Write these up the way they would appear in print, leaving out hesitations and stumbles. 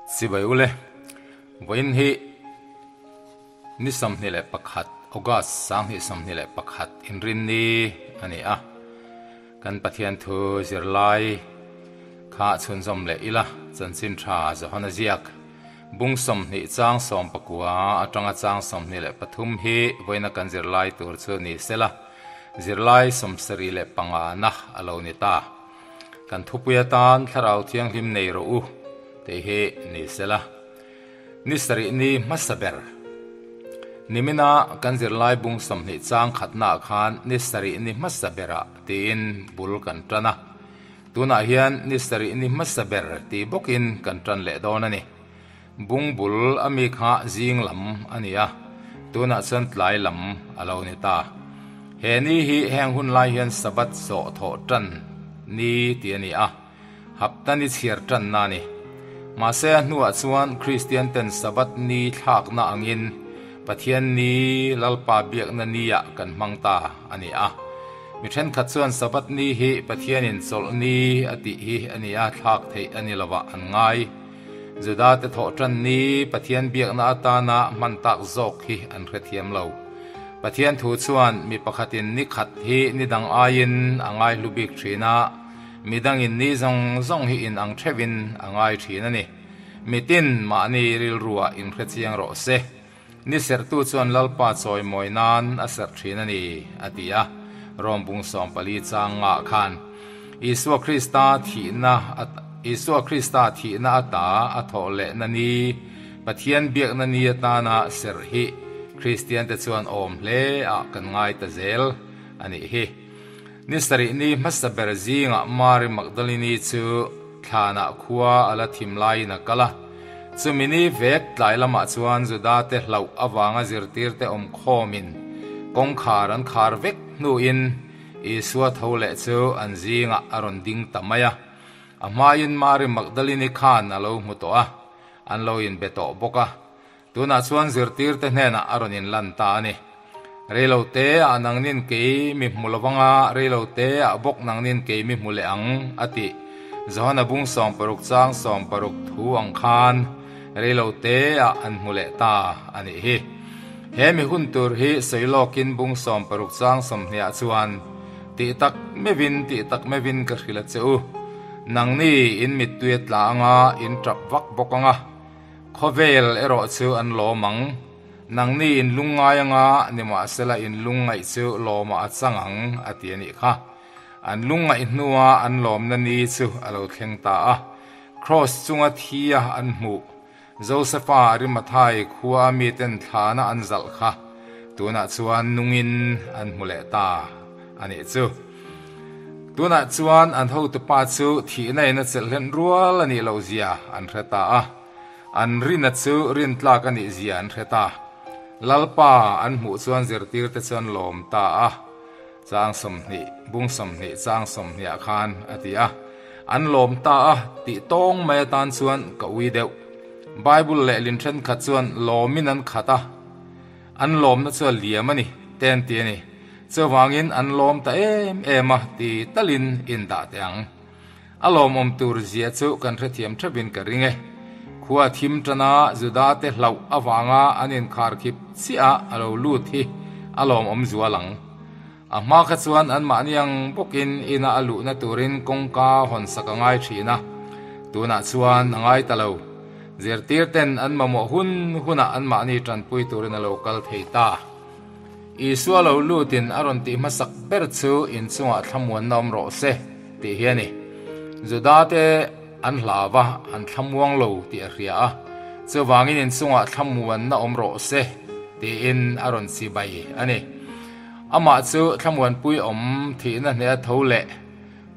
Chibai ule, vawiin hi ni 21 August 2021 inrinni a ni a, kan Pathian thu zirlai kha chhunzawm leh ila chanchin tha Johana ziak bung 20 chang 19 atanga chang 23 hi vawiina kan zirlai tur chu ni sela zirlai 75 na a lo ni ta. Kan thupui atan Thlarau Thianghlim nei rawh u tih hi ni sela. Ni sarih ni hmasa ber. Nimina kan zirlai bung 20 chang khatnaah khan ni sarih ni hmasa berah tiin bul kan tan a. Tunah hian ni sarih ni hmasa ber tih bawkin kan tan leh dawn a ni. Bung bul a mi kha zing lam a ni a, tunah chuan tlai lam a lo ni ta. He ni hi heng hun lai hian Sabbath zawh thawh tan ni tih a ni a, hapta ni chhiar tanna a ni. Mahse a hnuah chuan Kristian ten Sabbath ni thlakna angin Pathian ni Lalpa biakna niah kan hmang ta a ni a. Mi thenkhat chuan Sabbath ni hi Pathianin chawlh ni a tih hi a ni a, thlak theih a ni lovah an ngai. Juda te thawh tan ni Pathian biakna atana hman tak zawk hi an hrethiam lo. Pathian thu chuan mi pakhatin ni khat hi ni dang aiin a ngai hlu bik thin a, mi dangin ni zawng zawng hi in ang theuhin a ngai thin a ni. Mitin mahni rilruah inhrechiang rawh se. Ni serhtu chuan Lalpa chawimawi nan a serh thin a ni, a ti a. Rom bung 14 chang ngah khan Isua Krista thihna Isua Krista thihna ata a thawh lehna ni, Pathian biakna ni atana serh hi Kristian te chuan awm hle ah kan ngai ta zel a nih hi. Ni sarih ni hmasa ber zingah Mari Magdalini chu thlanah khua a la thim laiin a kal a. Chumi ni vek tlai lamah chuan Juda te hlauh avanga zirtirte awm khawmin kawngkhar an khar vek hnuin Isua tho leh chu an zingah a rawn ding ta mai a. A hmain Mari Magdalini khan a lo hmu tawh a, an lo inbe tawh bawk a. Tunah chuan zirtirte hnenah a rawn inlan ta a ni. Reilo te ah nangnin kei mi hmu lovanga, reilo te ah bawk nangnin kei mi hmu leh ang, a ti. Johana bung 60 chang 60 thu ang khan reilo te ah an hmu leh ta a nih hi. He mi hun tur hi sawi lawkin bung 60 chang 20 ah chuan tih tak meuhin tih tak meuhin ka hrilh a che u. Nangni in mittui a tla anga in tap vak bawk anga, Khawvel erawh chu an lawm ang. Nangni in lungngai anga nimahsela in lungngaih chu lawmah a chang ang, a ti a nih kha. An lungngaih hnua an lawmna ni chu a lo thleng ta a. Kraws chunga thia an hmuh. Josefa Arimathai khua a miten thlana an zalh kha tunah chuan nungin an hmu leh ta a nih chu. Tunah chuan an hotupa chu thihna in a chelh hlen rual a nih loh zia an hre ta a. An rina chu rintlak a nih zia an hre ta. Lalpa an hmuh chuan zirtirte chu an lawm ta a. Chang 20, bung 20 chang 20 ah khan a ti a. An lawm ta a tih tawng mai atan chuan ka ui deuh. Bible lehlin thenkhat chuan lawmin an khat a. An lawmna chu a liam a ni, te an ti a ni. Chuvangin an lawm ta em em a ti talin in dah teh ang. A lawmawm tur zia chu kan hrethiam theuhin ka ring e. Khua thim tana Juda te hlauh avanga an inkharkhip chiah a lo lut hi a lawmawm zual ang. A hma kha chuan anmahni ang bawkin ina a luhna turin kawngka hawn sak a ngai thin a, tunah chuan a ngai ta lo. Zirtir ten an mamawh hun hunah anmahni tanpui turin a lo kal thei ta. Isua lo lutin a rawn tih hmasak ber chu inchungah thlamuanna awm rawh se tih hi a ni. Juda te an hlau a, an thlamuang lo tih a hria a, chuvangin inchungah thlamuanna awm rawh se tiin a rawn chibai a ni. Amah chu thlamuanpui awm thihna hne a tho leh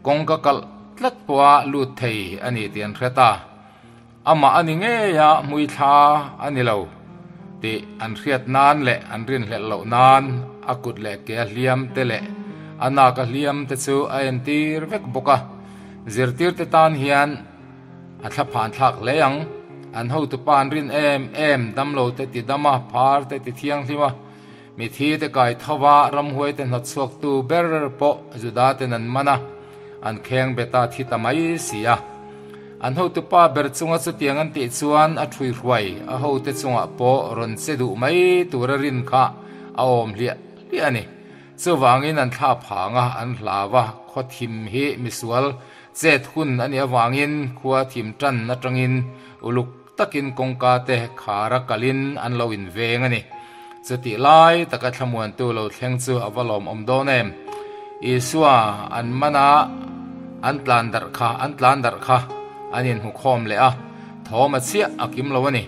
kawngka kalh tlat pawha lut thei a ni tih an hre ta. Amah a ni ngei a, hmui thla a ni lo tih an hriat nan leh an rinhlelh loh nan a kut leh ke a hliam te leh a nak a hliam te chu a entir vek bawk a. Zirtirte tan hian a thlaphan thlak hle ang. An hotupa an rin em em, damlo te ti dam a, phar te ti thianghlim a, mithi te kai tho a, ramhuai te hnawt chhuaktu ber pawh Juda ten an man a, an kheng bet a thi ta mai si a. An hotupa ber chunga chutiang an tih chuan a ṭhuihruai a hote chungah pawh rawn che duh mai tura rin kha a awm hliah hliah a ni. Chuvangin an thla phang a, an hlau a, khaw thim hi misual chet hun a nih avangin khua thim tan atangin uluk takin kawngka te khara kalin an lo inveng a ni. Chutih lai taka thlamuantu lo thleng chu a va lawmawm dawn em? Isua an man a, an tlan darh kha, an tlan darh kha an inhmu khawm leh a, thawm a chhiah a kim lo a ni.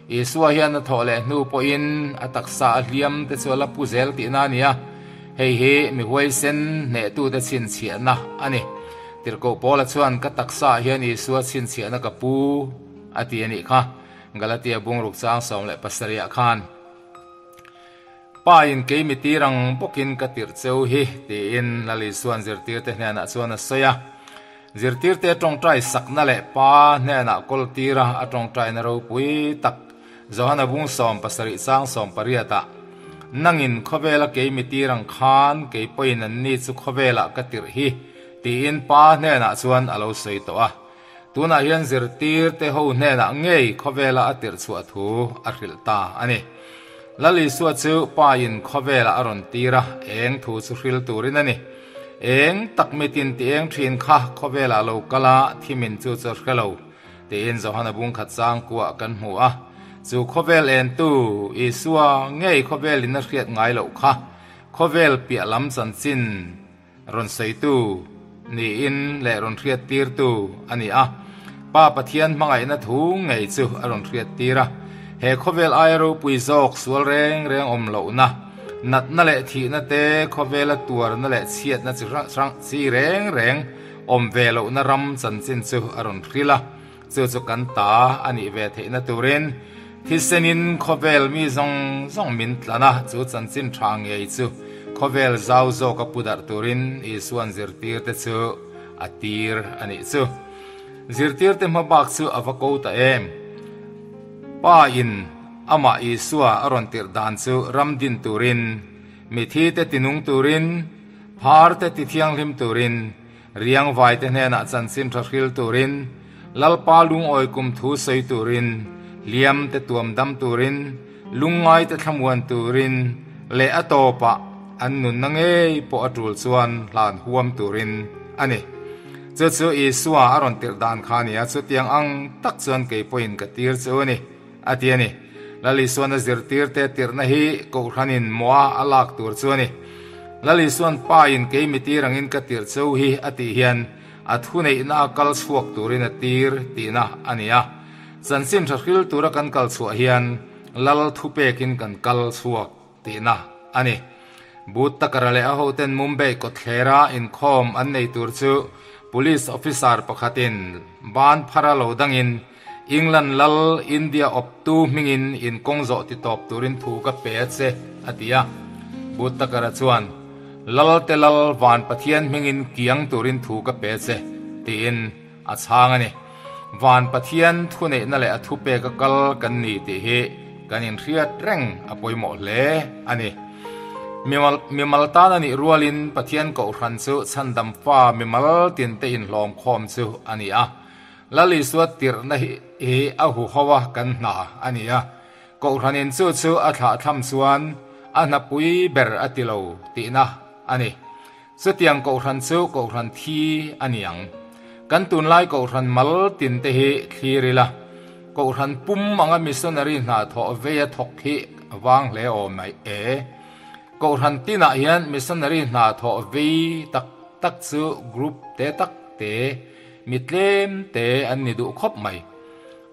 Isua hian a thawh leh hnu pawhin a taksa a hliam te chu a la pu zel tihna a ni a, hei hi mi huaisen hnehtute chhinchhiahna a ni. Tirhkoh Paula chuan ka taksaah hian Isua chhinchhiahna ka pu a ti a nih kha, Galatia bungruk chang 17 ah khan. Pa in kei mi tir ang bawkin ka tirh cheu hi, tiin Lal Isua'n zirtirte hnenah chuan a sawi a. Zirtirte tawngtai sakna leh Pa hnenah kawl tira a tawngtaina ropui tak Johana bung 70 chang 18 ah, Nangin khawvela kei mi tir ang khan kei pawhin anni chu khawvelah ka tirh hi, tiin Pa hnenah chuan a lo sawi tawh a. Tunah hian zirtirte ho hnenah ngei khawvela a tirh chhuah thu a hrilh ta a ni. Lal Isua chu Pa in khawvelah a rawn tir a, eng thu chu hril turin a ni. Eng tak mitin ti eng thin kha khawvelah lo kal a, thimin chu chu a hre lo, tiin Johana bungkhat chang kuah kan hmu a. Chu khawvel entu Isua ngei khawvelin a hriat ngai loh kha khawvel piah lam chanchin Rawn sawitu niin leh rawn hriattirtu a ni a. Pa Pathian hmangaihna thu ngei chu a rawn hriattir a. He khawvel aia ropui zawk sual reng reng awm lohna, natna leh thihna te, khawvela tuarna leh chhiatna chi hrang hrang chi reng reng awm ve lohna ram chanchin chu a rawn hrilh a. Chu chu kan ta a nih ve theihna turin thisenin khawvel mi zawng zawng min tlan a, chu chanchin tha ngei chu khawvel zau zawka pu darh turin Isua'n zirtirte chu a tir a nih chu. Zirtirte hma bak chu a va ko ta em? Pa in amah Isua a rawn tirh dan chu ram din turin, mithite tinung turin, pharte tithianghlim turin, Riangvaite hnenah chanchin tha hril turin, Lalpa lungawi kum thu sawi turin, hliamte tuam dam turin, lungngaite thlamuan turin leh a tawpah an nunna ngei pawh a tul chuan hlan huam turin a ni. Chu chu Isua a rawn tirh dan kha a ni a, chutiang ang tak chuan kei pawhin ka tir chu a ni, a ti a ni. Lal Isuan a zirtirte tirhna hi Kohhranin mawha a lak tur chu a ni. Lal Isuan Pa in kei mi tir angin ka tirh cheu hi a tih hian a thuneihna a kal chhuak turin a tir tihna a ni a. Chanchin tha hril tura kan kal chhuah hian Lal thupekin kan kal chhuak tihna a ni. But Takara leh a hoten Mumbai kawtthlera inkhawm an nei tur chu Police officer pakhatin ban phara lo dangin England lal India awptu hmingin inkawng zawh ti tawp turin thu ka pe a che, a ti a. But Takara chuan, Lal te lal van Pathian hmingin kiang turin thu ka pe a che, tiin a chhang a ni. Van Pathian thuneihna leh a thupeka kal kan ni tih hi kan inhriat reng a pawimawh hle a ni. Mimal tan a nih rualin Pathian Kohhran chu chhandam fa mimal tinte inhlawmkhawm chu a ni a. Lal Isua tirhna hi a huho a kan hna a ni a, Kohhranin chu chu a thlahthlam chuan a hnapui ber a ti lo tihna a ni. Chutiang Kohhran chu Kohhran thi a ni ang. Kan tunlai Kohhran mal tin te hi thlir ila, Kohhran pum anga missionary hna thawh vei a thawk hi vang hle awm e. Kohhran tinah hian missionary hna thawh vei tak tak chu group te tak te, Mi tlem te an ni duh khawp mai.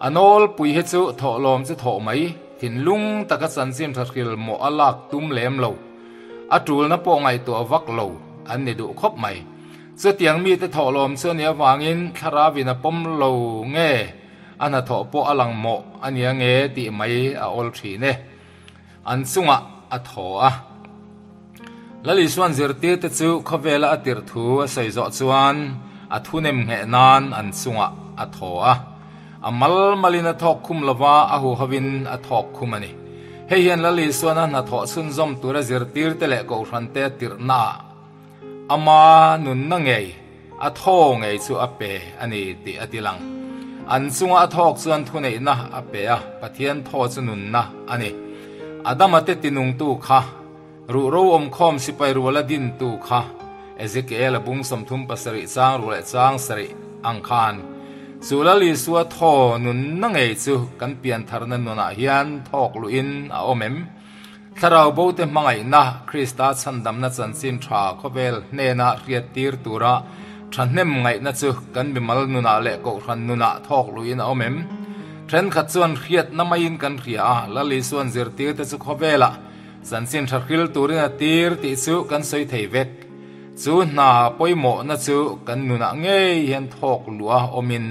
A nawlpui hi chu thawhlawm chu thawh mai, thinlung taka chanchin tha hril mawh a lak tum lem lo. A tulna pawh ngaihtuah vak lo an ni duh khawp mai. Chutiang mite thawhlawm chu a nih avangin thlarauin a pawm lo nge a hnathawh pawh a lang mawh a nia nge tih mai a awl thin e. An chungah a thaw a. Lal Isua'n zirtirte chu khawvela a tirh thu a sawi zawh chuan a thunem ngheh nan an chungah a thaw a. A mal malin a thawk khum lova a huhovin a thawk khum a ni. Hei hian Lal Isua'n a hnathawh chhunzawm tura zirtirte leh kohhrante a tirhnaah ama nunna ngei a thaw ngei chu a pe a ni tih a ti lang. An chunga a thawk chuan thuneihna a pe a, Pathian thaw chu nunna a ni. Adama te tinungtu kha, ruhro awmkhawm sipai ruala dintu kha, Ezekiel-a bung 37 chang ruh leh chang sarih ang khan, chu Lal Isua thaw nunna ngei chu kan piantharna nunah hian thawk luhin a awm em? Thlarau bote hmangaihna, Krista chhandamna chanchin tha khawvel hnena hriattir tura thahnem ngaihna chu kan mimal nunah leh kohhran nunah thawk luhin a awm em? Thenkhat chuan hriatna maiin kan hria a, Lal Isua'n zirtirte chu khawvelah chanchin tha hril turin a tir tih chu kan sawi thei vek. Chu hna pawimawhna chu kan nunah ngei hian thawk luh a awmin,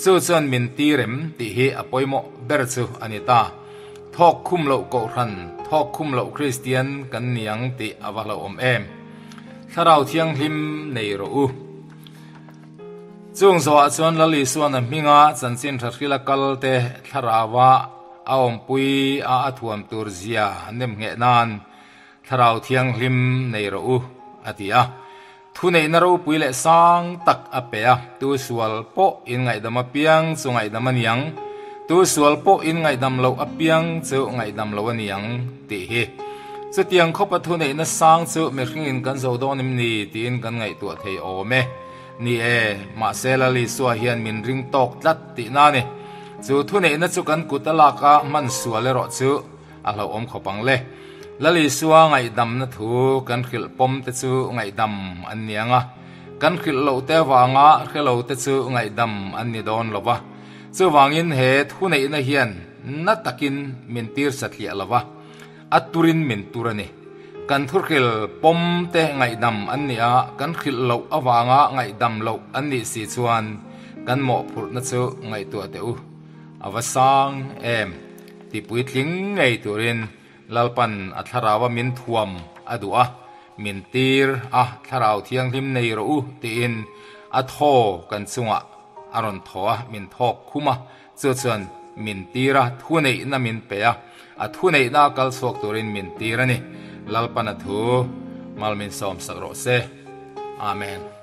Chu chuan min ti rem tih hi a pawimawh ber chu a ni ta. Thawk khum loh Kohhran, thawk khum loh Kristian kan ni ang tih a va hlauhawm em. Thlarau Thianghlim nei rawh u. Chung zawhah chuan Lal Isuan a hminga chanchin tha hrila kal te thlaraua a awmpui a a thuam tur zia nemngheh nan Thlarau Thianghlim nei rawh u, a ti a. Thuneihna ropui leh sang tak a pe a, tu sual pawh inngaihdam apiang chu ngaihdam a ni ang, tu sual pawh inngaihdam loh apiang chu ngaihdam loh a ni ang, tih hi. Chutiang khawpa thuneihna sang chu mihringin kan zo dawn em ni tiin kan ngaihtuah thei awm e. Ni e, mahse Lal Isua hian min ring tawk tlat tihna a ni. Chu thuneihna chu kan kut a lak a, hman sual erawh chu A hlauhawm khawp ang le. Lal Isua ngaihdamna thu kan hrilh pawm te chu ngaihdam an ni ang a, kan hrilh loh te avanga hre lo te chu ngaihdam an ni dawn lo va. Chuvangin he thuneihna hian na takin min tir satliah lo va, a turin min tur a ni. Kan thuhril pawm te ngaihdam an ni a, kan hrilh loh avanga ngaihdam loh an nih si chuan kan mawhphurhna chu ngaihtuah teh u. A va sang em! Ti puitling ngei turin Lalpan a thlaraua min thuam a duh a, min tir a, Thlarau Thianghlim nei rawh u tiin a thaw kan chungah a rawn thaw a, min thawk khum a, chu chuan min tir a, thuneihna min pe a, a thuneihna a kal chhuak turin min tir a ni. Lalpan a thu mal min sawmsak rawh se. Amen.